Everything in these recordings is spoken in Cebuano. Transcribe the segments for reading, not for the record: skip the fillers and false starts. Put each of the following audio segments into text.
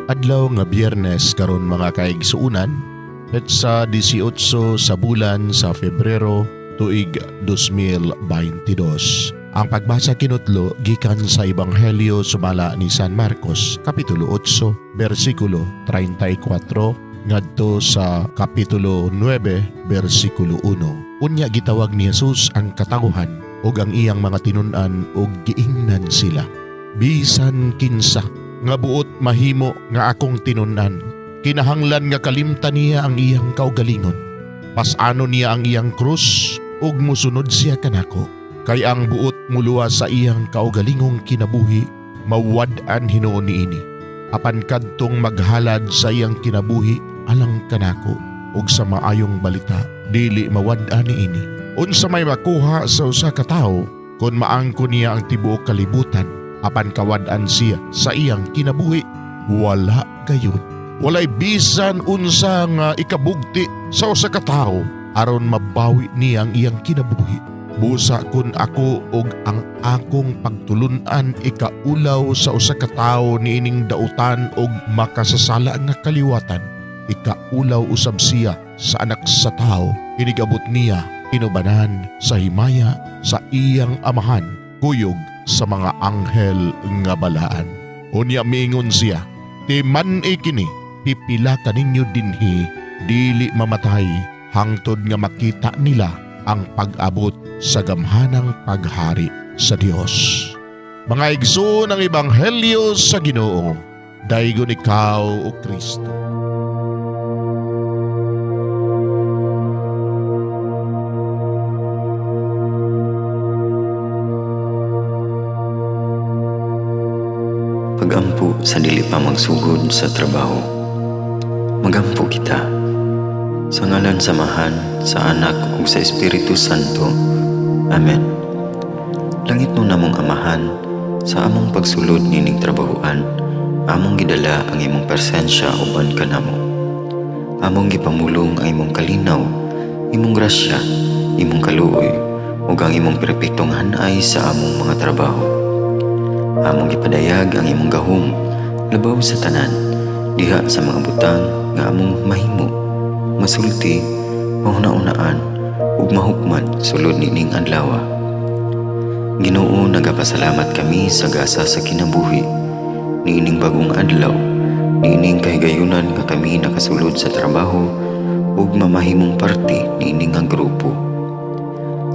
Adlaw nga Biyernes karon, mga kaigsuunan, petsa 18 sa bulan sa Febrero, tuig 2022. Ang pagbasa kinutlo gikan sa Ebanghelyo sumala ni San Marcos, kapitulo 8, bersikulo 34 ngadto sa kapitulo 9, bersikulo 1. Unya gitawag ni Jesus ang katawhan ug ang iyang mga tinun-an ug giingnan sila: "Bisan kinsa nga buot mahimo nga akong tinun-an, kinahanglan nga kalimtan niya ang iyang kaugalingon. Pas-anon niya ang iyang krus ug musunod siya kanako. Kay ang buot muluwas sa iyang kaugalingong kinabuhi, mawad-an hinuon niini. Apan kadtong maghalad sa iyang kinabuhi alang kanako ug sa Maayong Balita, dili mawad-an niini. Unsa may makuha sa usa ka tawo kon maangko niya ang tibuok kalibutan apan kawad-an siya sa iyang kinabuhi? Wala gayud. Walay bisan unsa nga ikabugti sa usa ka tawo aron mabawi niya ang iyang kinabuhi. Busa kun ako ug ang akong pagtulun-an ikaulaw sa usa ka tawo niining dautan og makasasala nga kaliwatan, ikaulaw usab siya sa Anak sa Tawo inigabot niya inubanan sa himaya sa iyang Amahan kuyog sa mga anghel nga balaan." Unya miingon siya, "Timan-i kini, pipila kaninyo dinhi dili mamatay hangtod nga makita nila ang pag-abot sa gamhanang paghari sa Dios." Mga igsoon, ang ebanghelyo sa Ginoo. Daygon ikaw, o Kristo. Pagampo sa dili pa magsugod sa trabaho. Magampo kita. Sa ngalan sa Amahan, sa Anak ug sa Espiritu Santo. Amen. Langitnon namong Amahan, sa among pagsulod nining trabahoan, among gidala ang imong presensya uban kanamo. Among gipamulong ang imong kalinaw, imong grasya, imong kaluoy, ug ang imong perpektong hanay sa among mga trabaho. Among gipadayag ang imong gahom labaw sa tanan diha sa mga butang nga among mahimo, masulti, mahuna-unaan ug mahukman sulod nining adlaw. Ginoo, nagapasalamat kami sa gasa sa kinabuhi niining bagong adlaw, niining kahigayunan nga kami nakasulod sa trabaho ug mamahimong parte niini nga grupo.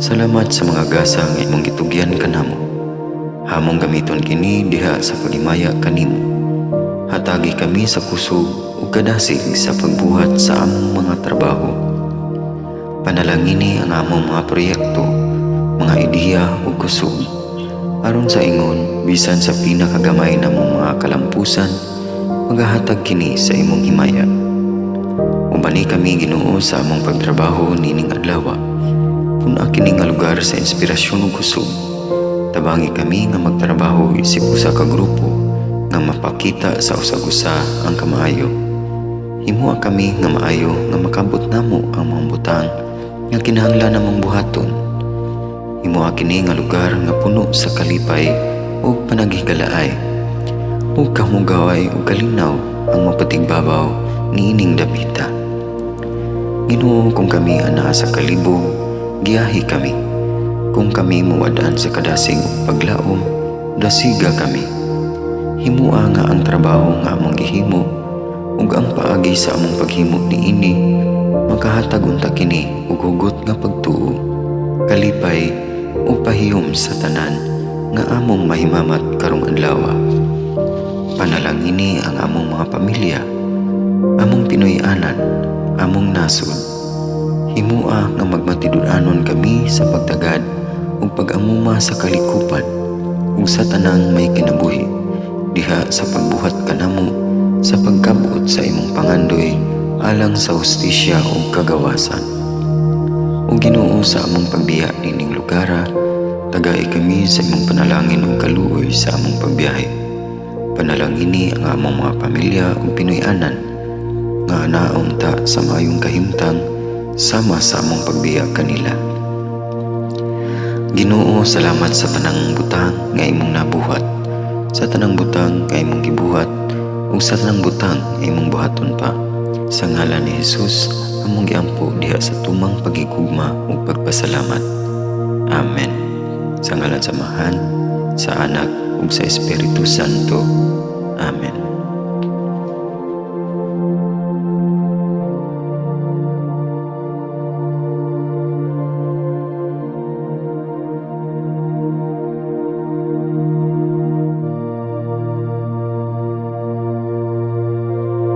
Salamat sa mga gasa nga imong gitugyan kanamo. Among gamiton kini diha sa paghimaya kanimo. Hatagi kami sa kusog ug kadasig sa pagbuhat sa among mga trabaho. Panalangini ang among mga proyekto, mga ideya ug kusog. Aron sa ingon, bisan sa pinakagamay namong mga kalampusan, magahatag kini sa imong himaya. Ubani kami, Ginoo, sa among pagtrabaho nining adlaw. Pun-a kini nga lugar sa inspirasyon ug kusog. Tabangi kami nga magtrabaho isip usa ka grupo nga mapakita sa usag-usa ang kamaayo. Himoa kami nga maayo nga makabot namo ang mga butang nga kinahanglan namong buhaton. Himoa kini nga lugar nga puno sa kalipay ug panaghigalaay. Ug kahugaway ug kalinaw ang mapatigbabaw niining dapita. Ginoo, kung kami anaa sa kalibog, giyahi kami. Kung kami mawad-an sa kadasig ug paglaom, dasiga kami. Himoa nga ang trabaho nga among gihimo ug ang paagi sa among paghimo niini makahatag unta kini og hugot nga pagtuo, kalipay ug pahiyom sa tanan nga among mahimamat karong adlaw. Panalangini ang among mga pamilya, among Pinoy-anan, among nasod. Himoa nga magmatinud-anon kami sa pagtagad ug pag-amuma sa kalikupan ug sa tanang may kinabuhi diha sa pagbuhat kanamo sa pagkabot sa imong pangandoy alang sa hustisya ug kagawasan. O Ginoo, sa among pagbiya nining lugara, tagai kami sa imong panalangin ug kaluoy sa among pagbiyahe. Panalangini ang among mga pamilya ug Pinoy-anan nga anaon ta sa maayong kahimtang sama sa among pagbiya kanila. Ginoo, salamat sa tanang butang nga imong nabuhat, sa tanang butang nga imong gibuhat. Ug sa tanang butang imong buhaton pa. Sa ngalan ni Jesus, among giampo diha sa tumang pagigugma ug pagpasalamat. Amen. Sa ngalan sa Amahan, sa Anak ug sa Espiritu Santo. Amen.